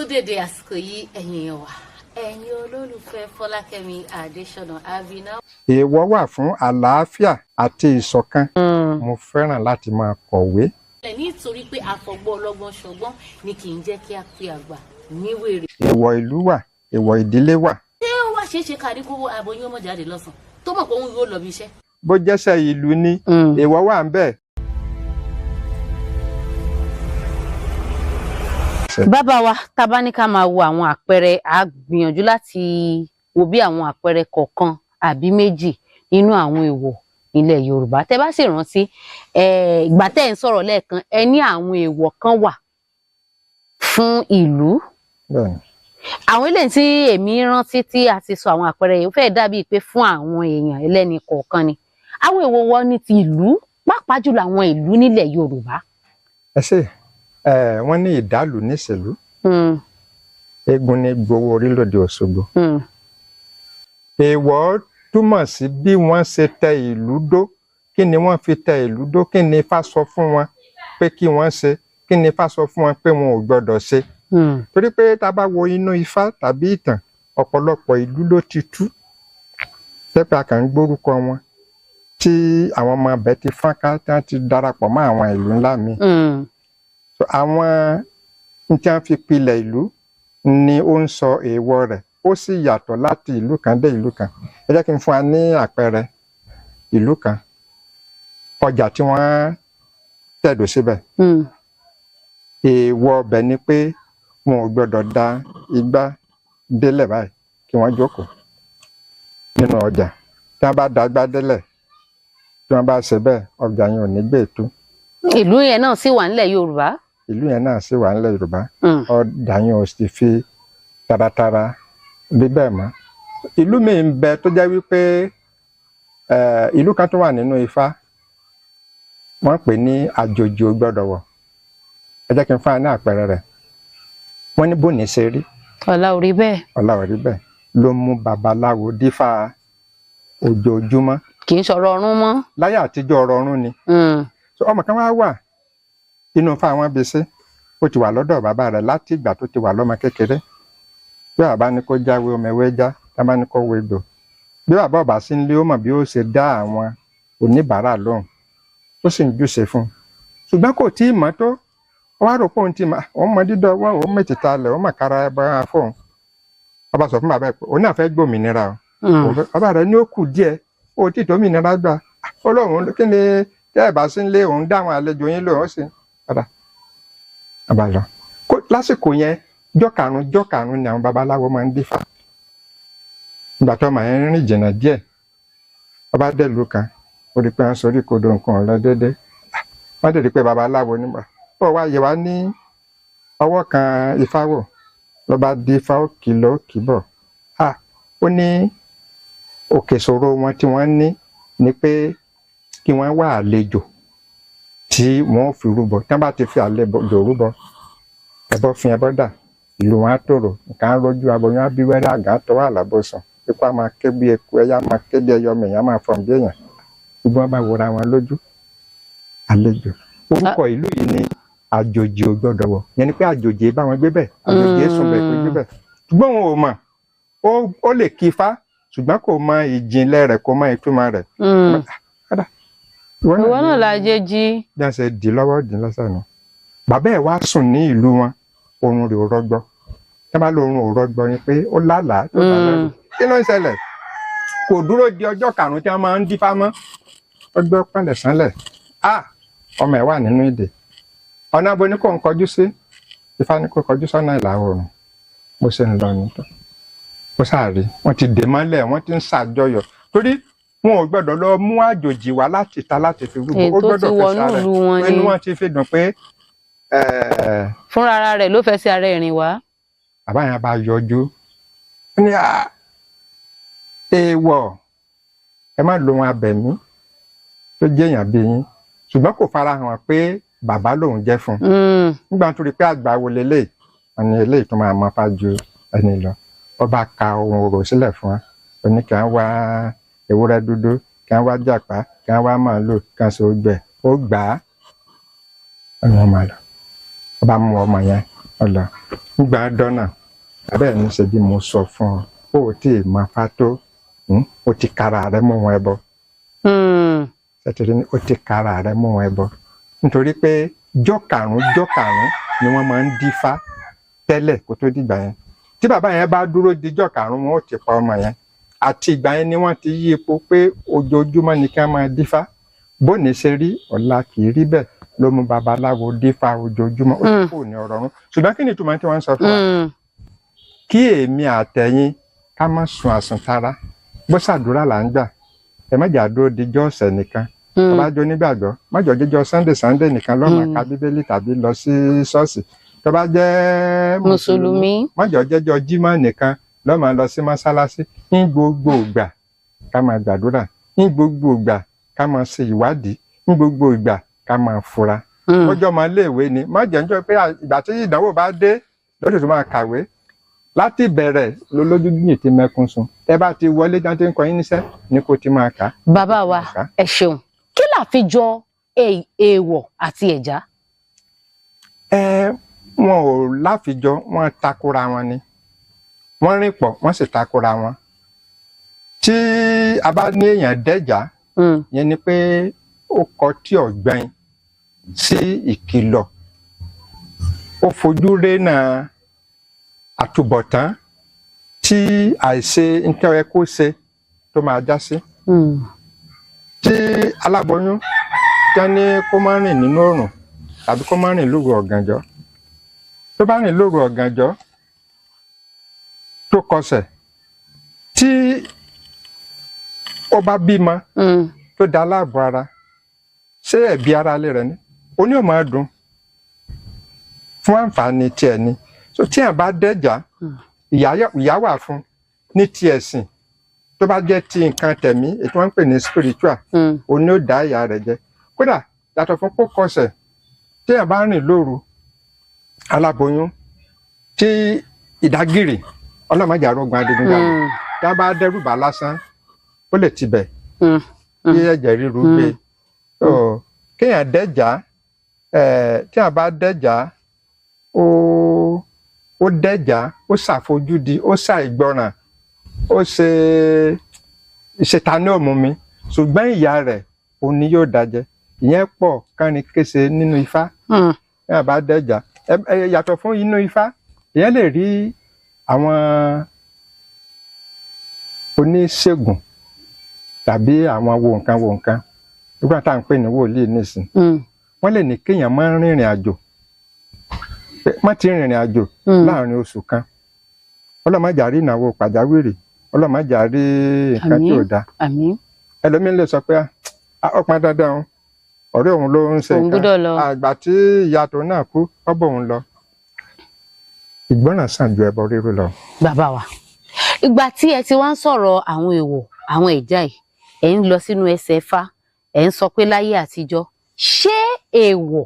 Dédé àsìkò yìí, ẹ̀yin èèyàn wa, ẹ̀yin olólùfẹ́ Fọlákẹ́mi Adésọ̀nà Abina. Èèwọ̀ wà fún àlàáfíà àti ìṣọ̀kan. Mo fẹ́ràn láti máa kọ̀wé. Nítorí pé àfọgbọ́n ọlọ́gbọ́n ṣọgbọ́n ni kì í jẹ́ kí a pe àgbà níwèrè. Èèwọ̀ ìlú wà, èèwọ̀ ìdílé wà. Ṣé ó wá ṣeé ṣe kárí kó aboyún ọmọ jáde lọ́sàn tó mọ̀ pé òun yóò lọ bí iṣẹ́? Bó jẹ́sẹ̀ ìlú ni, èèwọ̀ wà ń bẹ̀. Bàbá wa, tá a bá ní ká máa wo àwọn àpẹẹrẹ, a gbìyànjú láti wo bí àwọn àpẹẹrẹ kọ̀ọ̀kan àbí méjì nínú àwọn èèwọ̀ nílẹ̀ Yorùbá. Tẹ́ bá sì rántí ìgbà tẹ́ ẹ̀ ń sọ̀rọ̀ lẹ́ẹ̀kan, ẹ ní àwọn èèwọ̀ kan wà fún ìlú. Bẹ́ẹ̀ni. Àwọn eléyìí tí èmi rántí tí a ti sọ àwọn àpẹẹrẹ yìí, ó fẹ́ẹ̀ dàbíi pé fún àwọn èèyàn ẹlẹ́ni kọ̀ọ̀kan ni. Àwọn èèwọ̀ wọ ní ti ìlú, pàápàá jùlọ àwọn ìlú nílẹ̀ Yorùbá? Ẹ ṣe ẹ, wọ́n ní ìdálù níṣèlú, eégún ní gbowó orí lóde Òṣogbo. Èèwọ̀ túmọ̀ sí bí wọ́n ṣe tẹ ìlú dó. Kí ni wọ́n fi tẹ ìlú dó? Kí ni Ifá sọ fún wọn pé kí wọ́n ṣe? Kí ni Ifá sọ fún wọn pé wọn ò gbọdọ̀ ṣe? Torí pé tá a bá wo inú Ifá tàbí ìtàn, ọ̀pọ̀lọpọ̀ ìlú ló ti tú pẹ́pẹ́ a kàn ń gbórúkọ wọn, tí àwọn ọmọ abẹ ti fọ́nká, tí wọ́n ti darapọ̀ mọ́ àwọn ìlú ńlá míì. So, àwọn n tí wọ́n fi pilẹ̀ ìlú ni ó ń sọ èèwọ̀ rẹ̀, ó sì yàtọ̀ láti ìlú kan dé ìlú kan. Ẹ jẹ́ kí n fún wa ní àpẹẹrẹ ìlú kan, ọjà tí wọ́n tẹ̀dó síbẹ̀. Èèwọ̀ ọbẹ̀ ni pé wọn ò gbọ́dọ̀ da igbá délẹ̀ báyìí kí wọ́n jókòó nínú ọjà. Tí wọ́n bá da igbá délẹ̀, tí wọ́n bá ṣe bẹ́ẹ̀, ọjà yẹn ò ní gbé ètú. Ìlú yẹn náà sì wà nílẹ̀ Yorùbá. Ìlú yẹn náà sì wà nílẹ̀ Yorùbá. Ọjà yẹn ò sì fi taratara bí bẹ́ẹ̀ mọ́. Ìlú mi ń bẹ tó jẹ́ wípé ìlú kan tó wà nínú Ifá, wọ́n pè ní àjòjì ò gbọ́dọ̀ wọ̀. Ẹ jẹ́ kí n fún wa ní àpẹẹrẹ rẹ̀. Wọ́n ní bóni ṣe rí, ọ̀la ò rí bẹ́ẹ̀. Ọ̀la ò rí bẹ́ẹ̀, ló mú babaláwo dífá ojoojúmọ́. Kì í sọ̀rọ̀ ọ̀run mọ́. Láyé àtijọ́, ọ̀rọ̀ ọ̀run ni. So ọmọ kan wá wà inú Ifá wọn bí sí, ó ti wà lọ́dọ̀ bàbá rẹ̀ láti ìgbà tó ti wà lọ́mọ kékeré. Bí bàbá ní kó jáwé, ọmọ ewé já. Tá bá ní kó wo egbò, bí bàbá ọba sí nílé, ó mọ̀ bí ó ṣe dá àwọn oníbàárà lóhùn, ó sì ń júṣe fún un, ṣùgbọ́n kò tí ì mọ̀ tó. Ó wá rò pé òun ti mọ̀, òun mọ dídọ̀ ọwọ́ òun mẹ́tìta lẹ̀, òun mọ̀ kára ẹbọ fóun. Ọba sọ fún bàbá ẹ̀ pé òun náà fẹ́ gbòmìnira o. Bàbá rẹ̀ ní ó kù díẹ̀, ó tí tó mìnira gbà. Ó lóun kí ni tẹ́ ẹ̀ bá sí nílé, òun dá àwọn àlejò yín lóhùn, ó sì padà bàbá lọ. Lásìkò yẹn, jọ́ karùn-ún jọ́ karùn-ún ni àwọn babaláwo máa ń dífá. Ìgbà tó máa ń rìn jìnnà díẹ̀, ọba dẹ̀lú kan, ó rí i pé wọ́n sorí kodò, nǹkan ọ̀rọ̀ déédéé. Wọ́n dẹ̀ rí i pé babaláwo nígbà ó wá yẹ wá ní ọwọ́ kan Ifá wò, ló bá dífá, ó kìlọ̀ ó kìbọ̀. Ó ní òkè ìṣòro wọn tí wọ́n ní ni pé kí wọ́n wá àlejò tí wọ́n ó fi rúbọ. Tí wọ́n bá ti fi àlejò rúbọ, ẹbọ fi ẹbọ dà, ìlú wọn á tòrò, nǹkan á rójú, aboyún á bí wẹ́rẹ́, àgá tọwọ́ àlàbòsàn, ikú á máa ké bí eku, ẹyẹ á máa ké bí ẹyọ, ọmọ èèyàn á máa fọ̀n bí èèyàn. Gbogbo wọn bá wòra wọn lójú. Àlejò, orúkọ ìlú yìí ni àjòjì ò gbọ́dọ̀ wọ̀. Yẹn ni pé àjòjì bá wọn gbé bẹ̀, àjòjì sùn bẹ̀, kó gbé bẹ̀. Ṣùgbọ́n òun ò mọ̀. Ó lè kí Ifá, ṣùgbọ́n kò mọ ìjìnlẹ̀ rẹ̀, kò mọ ìtumọ̀ rẹ̀. Ìwọ náà la jẹ́ jí. Bí wọ́n ṣe dì lọ́wọ́ dì lọ́sẹ̀ nù, bàbá ẹ̀ wá sùn ní ìlú wọn, oorun rẹ̀ ò rọgbọ. Tí wọ́n bá lo oorun ò rọgbọ ni pé ó lálàá tó bá lẹ́rù. Kí ló ń ṣẹlẹ̀? Kò dúró di ọjọ́ karùn-ún tí wọ́n máa ń dífá mọ́, ó gbọ́ pẹ̀lẹ̀ sánlẹ̀. A ọmọ ẹ̀ wà nínú ìdè. Ọ̀nà abo ni kò ń kọjú sí? Ifá ní kò kọjú sọ́nà ìlà oòrùn. Bó ṣe ń lọ ní tó, ó sáàrí wọ́n ti dè mọ́lẹ̀, wọ́n ti ń ṣàjọyọ̀, torí wọn ò gbọ́dọ̀ lọ mú àjòjì wá láti ta láti fi rúbọ. Èyí Ó tó ti gbọ́dọ̀ wọnú fẹsẹ̀ ìlú wọn rẹ̀ ni. Inú wọn ti fi dùn pé Fúnra ara rẹ̀ ló fẹ́ sí ara ìrìn wá. Bàbá yẹn bá yọjú, ó ní, "À, èèwọ̀, ẹ má lo ohun abẹ̀mí tó jẹ́ èèyàn bí yín." Ṣùgbọ́n kò farahàn pé bàbá lòun jẹ́ fún un. Nígbà tó rí i pé àgbà wo leléyìí, wọn ní eléyìí tó máa mọ fá ju ẹni lọ. Ó bá ka ohun orò sílẹ̀ fún wa, ó ní kí wọ́n wá ewúrẹ́ dúdú, kí wọ́n wá jàpá, kí wọ́n wá màálù, kí wọ́n ṣe ogbẹ̀. Ó gbà á, ó ní wọ́n máa lọ. Ó bá mú ọmọ yẹn, Ọ̀là gbà dọ́nà bàbá ẹ̀ ní ṣe bí mo sọ fún ọ, ó ò tí ì máa fa tó, ó ti kára rẹ mú wọn ẹbọ. Ṣètìlẹ́ ni ó ti kára rẹ mú wọn ẹbọ, nítorí pé jọ́ karùn-ún jọ́ karùn-ún ni wọ́n máa ń dífá tẹ́lẹ̀ kó tó dìgbà yẹn. Tí bàbá yẹn bá dúró dijọ́ karùn-ún, wọn ó ti pa ọmọ yẹn. Àti ìgbà yẹn ni wọ́n ti yí ipò pé ojoojúmọ́ ni kí wọ́n máa dífá. Bóni ṣe rí ọ̀la kì í rí bẹ́ẹ̀ ló mú babaláwo dífá ojoojúmọ́. Ó ti kúrò ní ọ̀rọ̀ ọ̀run. Ṣùgbọ́n kí ni ìtumọ̀ tí wọ́n ń sọ fún wa? Kí èmi àtẹ̀yin ká má sun àsùntara. Bó ṣàdúrà là ń gbà, ẹ má jà dúró dijọ́ ọ̀sẹ̀ nìkan. Tó bá jẹ́ onígbàgbọ́, má jọ jẹ́jọ́ Sunday Sunday nìkan ló máa ka Bíbélì tàbí lọ sí ṣọ́ọ̀ṣì. Tó bá jẹ́ mùsùlùmí, má jọ jẹ́jọ́ Jímọ̀ nìkan ló máa lọ sí mọ́sálásí. Ní gbogbo ìgbà ká máa gbàdúrà, ní gbogbo ìgbà ká máa ṣe ìwádìí, ní gbogbo ìgbà ká máa fura. Ọjọ́ ọmọ iléèwé ni, má jẹ́ níjọ́ pé ìgbà tí ìdánwò bá dé lóṣù tó máa kàwé. Láti bẹ̀rẹ̀ lólójú yìí ti mẹ́kún sùn. Tẹ́ bá ti wọlé tán tí ń kọ yín níṣẹ́ ni kò ti máa kà á. Bàbá wa, ẹ ṣeun. Kí là fi jọ èèwọ̀ àti ẹ̀já? Ẹ wọn ò láfijọ, wọn takora wọn ni. Wọ́n rìn pọ̀, wọ́n sì takora wọn. Tí a bá ní èèyàn dẹ́jà, yẹn ni pé ó kọ tí ọ̀gbẹ́n sí ìkìlọ̀, ó fojú rénà àtúbọ̀tán tí àìṣe nǹkan ẹ kó ṣe tó máa já sí. Tí aláboyún tán ní kó má rìn nínú oòrùn tàbí kó má rìn lóru ọ̀gànjọ́, tó bá rìn lóru ọ̀gànjọ́ tó kọsẹ̀, tí ó bá bímọ tó da láàbò ara, ṣé ẹ̀bi ara lè rẹ̀ ni oní ò máa dùn fún àǹfààní tiẹ̀ ni. So tí ẹ̀ bá dẹ́jà, ìyà wà fún ní ti ẹ̀sìn. Tó bá jẹ́ ti nǹkan tẹ̀mí, ètò wọn ń pè ní spiritual, òun ni ó dá ìyà rẹ̀ jẹ. Kódà yàtọ̀ fún kó kọsẹ̀, tí ẹ̀ bá rìn lóru, aláboyún, tí ìdágìrì, ọlọ́mọdé arógun adigunjalè, tí a bá dẹ́rù bà lásán, ó lè tibẹ̀ kí ẹ̀jẹ̀ ríru gbé. Kéèyàn dẹ́jà, tí a bá dẹ́jà, ó dẹ́jà, ó ṣàfojúdi, ó ṣàìgbọràn, ó ṣe ìṣètàní òmùmí, ṣùgbọ́n ìyá rẹ̀ òun ni yóò dájẹ́. Ìyẹn pọ̀ kánrin kése nínú Ifá. Tí a bá dẹ́jà, yàtọ̀ fún inú Ifá, ìyẹn lè rí àwọn oníṣègùn tàbí àwọn wo nǹkan wo nǹkan nígbà tá à ń pè ní wòlíì nísìn. Wọ́n lè ní kéèyàn máa rìnrìn àjò, má ti rìnrìn àjò láàrin oṣù kan. Ọlọ́mọjà rí ìnáwó pàjáwìrì, ọlọ́mọjà rí nǹkan tí ò dáa. Ẹlòmíín lè sọ pé ó pọn dandan o, ọ̀rẹ́ òun ló ń ṣe nǹkan, àgbà tí ìyá tòun náà kú, ọbọ òun lọ. Ìgbọràn sàn ju ẹbọ rírú lọ. Bàbá wa, ìgbà tí ẹ ti wá ń sọ̀rọ̀ àwọn èèwọ̀, àwọn ẹ̀já yìí, ẹ̀ ń lọ sínú ẹsẹ̀ Ifá, ẹ̀ ń sọ pé láyé àtijọ́, ṣé èèwọ̀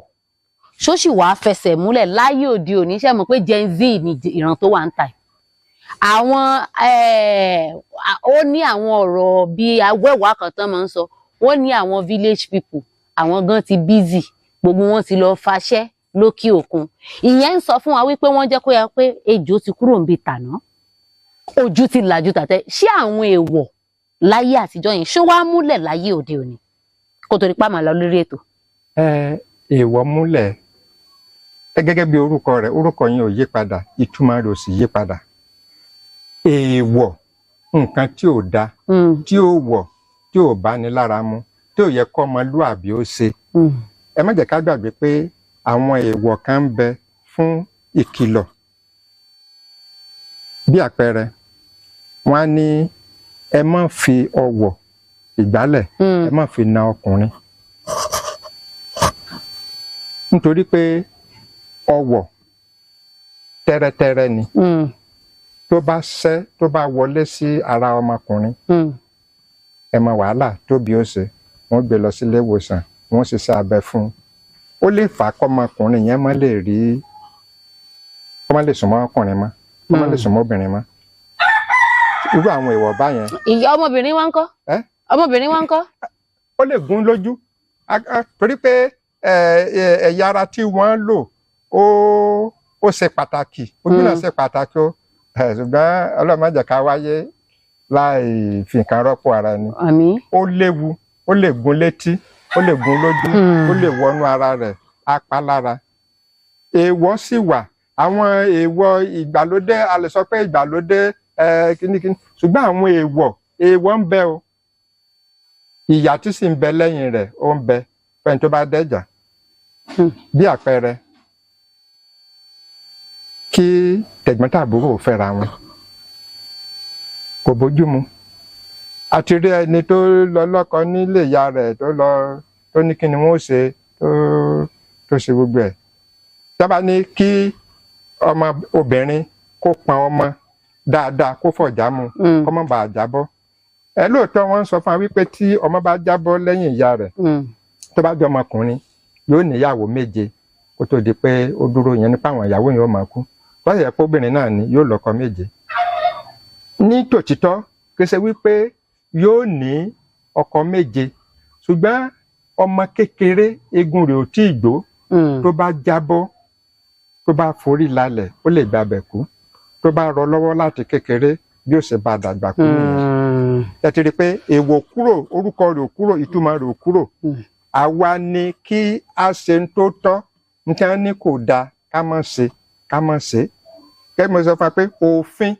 ṣó sì wàá fẹsẹ̀ múlẹ̀ láyé òde òní? Ṣe mọ̀ pé Gen Z ni ìran tó wà ń tà, àwọn ó ní àwọn ọ̀rọ̀ bíi awẹ́wàá kan tán máa ń sọ. Wọ́n ní àwọn village people, àwọn gan ti busy, gbogbo wọn ti lọ faṣẹ́ lókè òkun. Ìyẹn ń sọ fún wa wípé wọ́n jẹ́ kó yà pé ejò ti kúrò níbi tàná, ojú ti làjú tàtẹ́. Ṣé àwọn èèwọ̀ láyé àtijọ́ yẹn, ṣó wàá múlẹ̀ láyé òde òní, kó tó di pa màá lọ lórí ètò? Ẹ èèwọ̀ múlẹ̀ ẹ gẹ́gẹ́ bí orúkọ rẹ̀. Orúkọ yẹn ò yí padà, ìtumọ̀ rẹ̀ ò sì yí padà. Èèwọ̀, nǹkan tí ò da, tí ò wọ̀, tí ò bá ní lára mu, tí ò yẹ kó ọmọlúàbí ó ṣe. Ẹ má jẹ́ ká gbàgbé pé àwọn èèwọ̀ kan ń bẹ fún ìkìlọ̀. Bí àpẹẹrẹ, wọ́n á ní ẹ má fi ọwọ̀ ìgbálẹ̀, ẹ má fi na ọkùnrin, nítorí pé ọwọ̀ tẹ́rẹ́tẹ́rẹ́ ni. Tó bá ṣẹ́, tó bá wọlé sí ara ọmọkùnrin, ẹ mọ wàhálà tóbi ó ṣe. Wọ́n gbé lọ sílé ìwòsàn, wọ́n ṣiṣẹ́ abẹ fún un. Ó lè fà á kọ́mọkùnrin yẹn má lè rí, kó má lè sùn mọ́ ọkùnrin mọ́, kó má lè sùn mọ́ obìnrin mọ́. Irú àwọn ìwọ̀ báyẹn. Ìyá ọmọbìnrin wa ń kọ́? Ọmọbìnrin wa ń kọ́? Ó lè gún lójú, torí pé ẹ̀yà ara tí wọ́n lò ó. Ó ṣe pàtàkì, ojú náà Mm. ṣe pàtàkì o. Ṣùgbọ́n Ọlọ́run má jẹ́ ká wáyé láì fi nǹkan rọ́pò ara ẹni. Àmín. Ó léwu, ó lè gún létí, ó lè gún lójú, ó lè wọnú ara rẹ̀, á pa lára. Èèwọ̀ sì wà, àwọn èèwọ̀ ìgbàlódé, a lè sọ pé ìgbàlódé kínníkínní, ṣùgbọ́n àwọn èèwọ̀ ń bẹ o. Ìyà tí sì ń bẹ lẹ́yìn rẹ̀, ó ń bẹ fẹ́ni tó bá dẹ́jà. Bí àpẹẹrẹ, kí tẹ̀gbọ́n-tàbúrò ò fẹ́ra wọn kò bójúmu. Àti rí ẹni tó lọ lọ́kọ nílé ìyá rẹ̀, tó lọ tó ní kí ni wọ́n ó ṣe, tó ṣe gbogbo ẹ̀. Tábà ní kí ọmọ obìnrin kó pọn ọmọ dáadáa, kó fọ̀já mu, kó má bàa jábọ́. Ẹ lóòótọ́, wọ́n ń sọ fún wa wípé tí ọmọ bá jábọ́ lẹ́yìn ìyá rẹ̀, tó bá jẹ́ ọmọkùnrin, yóò níyàwó 7 kó tó di pé ó dúró. Yẹn nípa àwọn ìyàwó yẹn ó máa kú. Tó bá sì jẹ́ pé obìnrin náà ni, yóò lọ́kọ 7. Ní tòtítọ́, kì í ṣe wípé yóò ní ọkọ 7, ṣùgbọ́n ọmọ kékeré, eegun rẹ̀ ò tí ì gbó. Tó bá jábọ́, tó bá forí lálẹ̀, ó lè gbabẹ̀ kú. Tó bá rọ lọ́wọ́ láti kékeré, bí ó ṣe bá dàgbà kú nìyẹn. Ẹ ti rí i pé èèwọ̀ kúrò, orúkọ rẹ̀ ò kúrò, ìtumọ̀ rẹ̀ ò kúrò. Àwa ni kí a ṣe ń tó tọ́ ní kí wọ́n ní kò dáa, ká má ṣe, ká má ṣe. Kẹ́ mo sọ fún wa pé òfin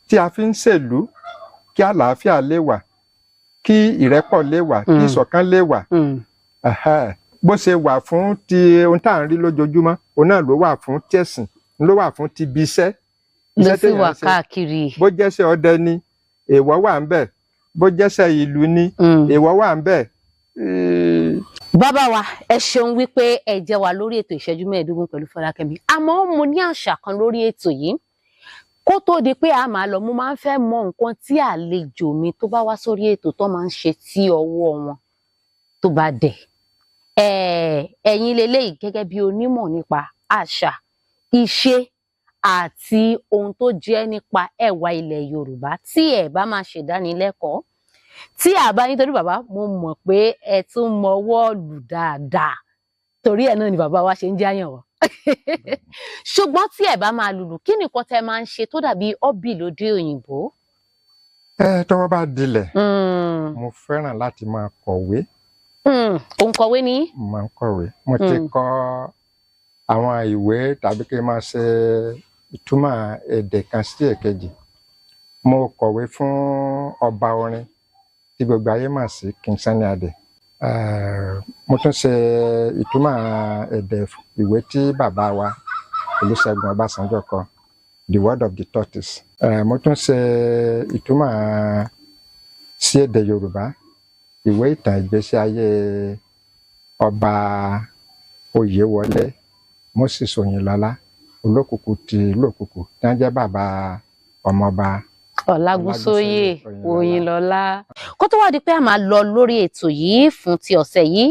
tí a fi ń ṣèlú, kí àlàáfíà lè wà, kí ìrẹ́pọ̀ lè wà, kí ìṣọ̀kan lè wà. Bó ṣe wà fún ti ohun tá à ń rí lójoojúmọ́, òun náà ló wà fún tẹ̀sìn, ló wà fún ti ibi iṣẹ́. Ló Iṣẹ́ sì téèyàn wà ń ṣe, káàkiri. bó jẹ́ṣẹ́ ọdẹ ni, èèwọ̀ wà ń bẹ̀. Bó jẹ́ṣẹ́ ìlú ni, èèwọ̀ wà ń bẹ̀. Bàbá wa, ẹ ṣeun wípé ẹ jẹ́ wa lórí ètò Ìṣẹ́jú 15 pẹ̀lú Fọlákẹ́mi. Àmọ́ mo ní àṣà kan lórí ètò yìí. Kó tó di pé a máa lọ, mo máa ń fẹ́ mọ nǹkan tí àlejò mi tó bá wá sórí ètò tó máa ń ṣe tí ọwọ́ wọn tó bá dẹ̀. Ẹ̀yin leléyìí, gẹ́gẹ́ bí onímọ̀ nípa àṣà, ìṣe àti ohun tó jẹ́ nípa ẹwà ilẹ̀ Yorùbá, tí ẹ bá máa ṣèdánilẹ́kọ̀ọ́ tí a bá, nítorí bàbá, mo mọ̀ pé ẹ tún mọ wọ́ọ̀lù dáadáa, torí ẹ̀ náà ni bàbá wa ṣe ń jáyàn wọ́n. Ṣùgbọ́n tí ẹ bá máa lùlù, kí nìkan tẹ máa ń ṣe tó dàbí hobby lóde òyìnbó? Ẹ tọwọ́ bá dilẹ̀, mo fẹ́ràn láti máa kọ̀wé. Òǹkọ̀wé ni yín? Mo máa ń kọ̀wé. Mo ti kọ àwọn ìwé tàbí kí n máa ṣe ìtumọ̀ èdè kan sí èkejì. Mo kọ̀wé fún ọba orin tí gbogbo ayé mọ̀ sí King Sunny Adé. Mo tún ṣe ìtumọ̀ èdè ìwé tí bàbá wa Olúṣẹ́gun Ọbásanjọ́ kọ, The Word of the Tortoise. Mo tún ṣe ìtumọ̀ sí èdè Yorùbá ìwé ìtàn ìgbésí ayé Ọba Oyèwọlé Moses Oyinlọlá, Olókùkù ti ìlú Òkùkù, tí wọ́n jẹ́ bàbá Ọmọọba Ọlágúnsóyè Ọlágúnsóyè. Oyinlọlá. Kó tó wá di pé a máa lọ lórí ètò yìí fún ti ọ̀sẹ̀ yìí,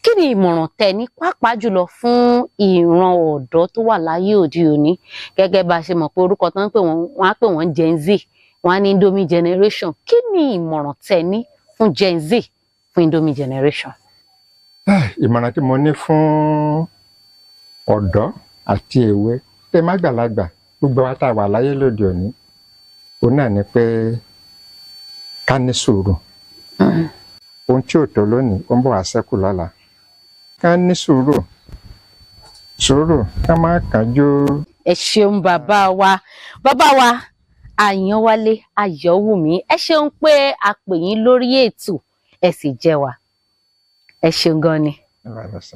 kí ni ìmọ̀ràn tẹ́ ní, pàápàá jùlọ fún ìran ọ̀dọ́ tó wà láyé òde òní? Gẹ́gẹ́ bá a ṣe mọ̀ pé orúkọ tó ń pè wọ́n, wọ́n á pè wọ́n Gen Z, wọ́n á ní Indomie generation. Kí ni ìmọ̀ràn tẹ́ ní fún Gen Z, fún Indomie generation? Ìmọ̀ràn tí mo ní fún ọ̀dọ́ àti èwe pé mágbàlagbà, gbogbo wa tá a wà láyé lóde òní, òun náà ni pé ká ní sùúrù. Ohun tí ò tó lónìí, ó ń bọ̀ wá ṣẹ́kù lọ́la. Ká ní sùúrù, sùúrù, ká má kánjú. Ẹ ṣeun, bàbá wa. Bàbá wa Àyànwálé Ayọ̀wùmí, ẹ ṣeun pé a pè yín lórí ètò, ẹ sì jẹ́ wa. Ẹ ṣeun gan ni.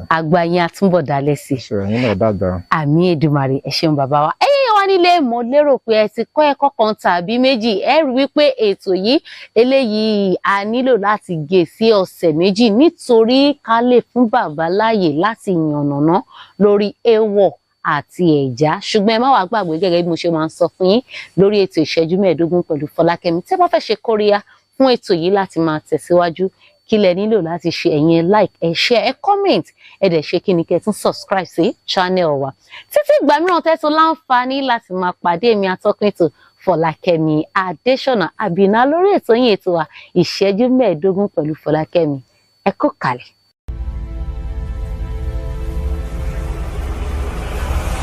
Àgbà yín àtúbọ̀ dálẹ̀ sí i. Ìṣòro yín náà dàgbà. Àmín Èdùmàrè. Ẹ ṣeun, bàbá wa. Ẹ̀yin wa nílé, mo lérò pé ẹ ti kọ́ ẹ̀kọ́ kan tàbí méjì. Ẹ rí wípé ètò yìí eléyìí, a nílò láti gé sí ọ̀sẹ̀ 2 nítorí ká lè fún bàbá láàyè láti yànnàná lórí èèwọ̀ àti ẹ̀já. Ṣùgbọ́n ẹ má wàá gbàgbé, gẹ́gẹ́ bí mo ṣe máa ń sọ fún yín lórí ètò Ìṣẹ́jú 15 pẹ̀lú Fọlákẹ́mi, tẹ́ bá fẹ́ ṣe kóríyá fún ètò yìí láti máa tẹ̀síwájú, kí lẹ nílò láti ṣe? Ẹ̀yin ẹ like, ẹ share, ẹ comment, ẹ dẹ̀ ṣe kí ni, kẹ́ ẹ tún subscribe sí channel wa. Títí ìgbà mìíràn tẹ́tún láǹfààní láti máa pàdé mi, atọ́kùn ètò Fọlákẹ́mi Adéṣọ̀nà Àbínà, lórí ètò yín, ètò wa, Ìṣẹ́jú 15 pẹ̀lú Fọlákẹ́mi. Ẹ kú kalẹ̀.